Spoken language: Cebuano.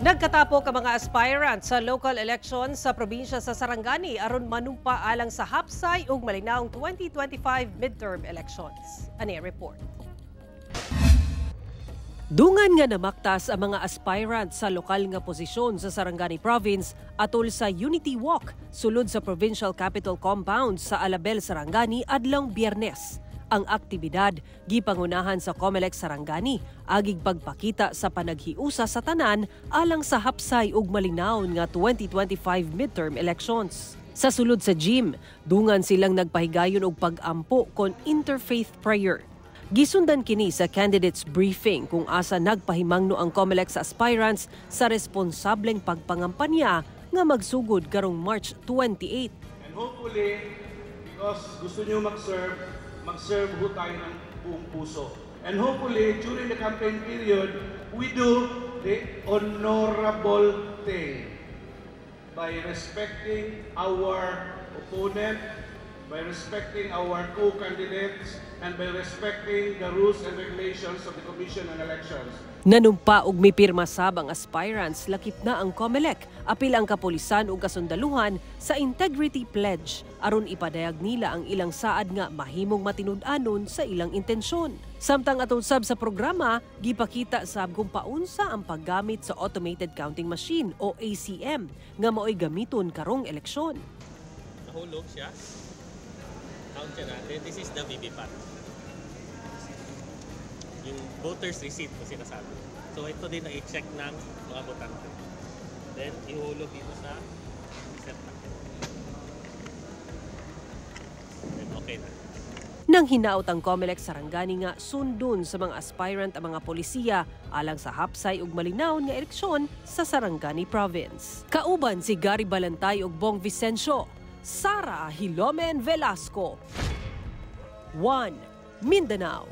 Nagkatapok ang mga aspirant sa local election sa probinsya sa Sarangani aron manumpa alang sa hapsay ug malinawong 2025 midterm elections. Ani report. Dungan nga namaktas ang mga aspirant sa lokal nga posisyon sa Sarangani Province atol sa Unity Walk sulod sa Provincial Capitol Compound sa Alabel, Sarangani adlong Biyernes. Ang aktibidad gipangunahan sa COMELEC Sarangani agig pagpakita sa panaghiusa sa tanan alang sa hapsay ug malinawon nga 2025 midterm elections. Sa sulod sa gym, dungan silang nagpahigayon og pag-ampo kon interfaith prayer. Gisundan kini sa candidates briefing kung asa nagpahimangno ang COMELEC sa aspirants sa responsableng pagpangampanya nga magsugod karong March 28. And hopefully, because gusto nyo mag-serve, mag-serve ho tayo ng buong puso. And hopefully, during the campaign period, we do the honorable thing by respecting our opponent, by respecting our co-candidates, and by respecting the rules and regulations of the Commission on Elections. Nanumpa og mipirma sab ang aspirants lakip na ang COMELEC, apil ang kapulisan ug kasundaluhan sa Integrity Pledge aron ipadayag nila ang ilang saad nga mahimong matinud-anon sa ilang intensyon. Samtang atol sab sa programa, gipakita sab kung paunsa ang paggamit sa Automated Counting Machine o ACM nga maoy gamiton karong eleksyon. Nahulog siya. Count siya natin. This is the VVPAT. Yung voter's receipt na sinasabi. So ito din na i-check ng mga botante. Then ihulog dito sa receptacle. Then okay na. Nang hinaot ang COMELEC Sarangani nga sundon sa mga aspirant ang mga polisiya alang sa hapsay ug malinaw nga eleksyon sa Sarangani Province. Kauban si Gary Balantay ug Bong Vicencio, Sara Hilomen Velasco. 1. Mindanao.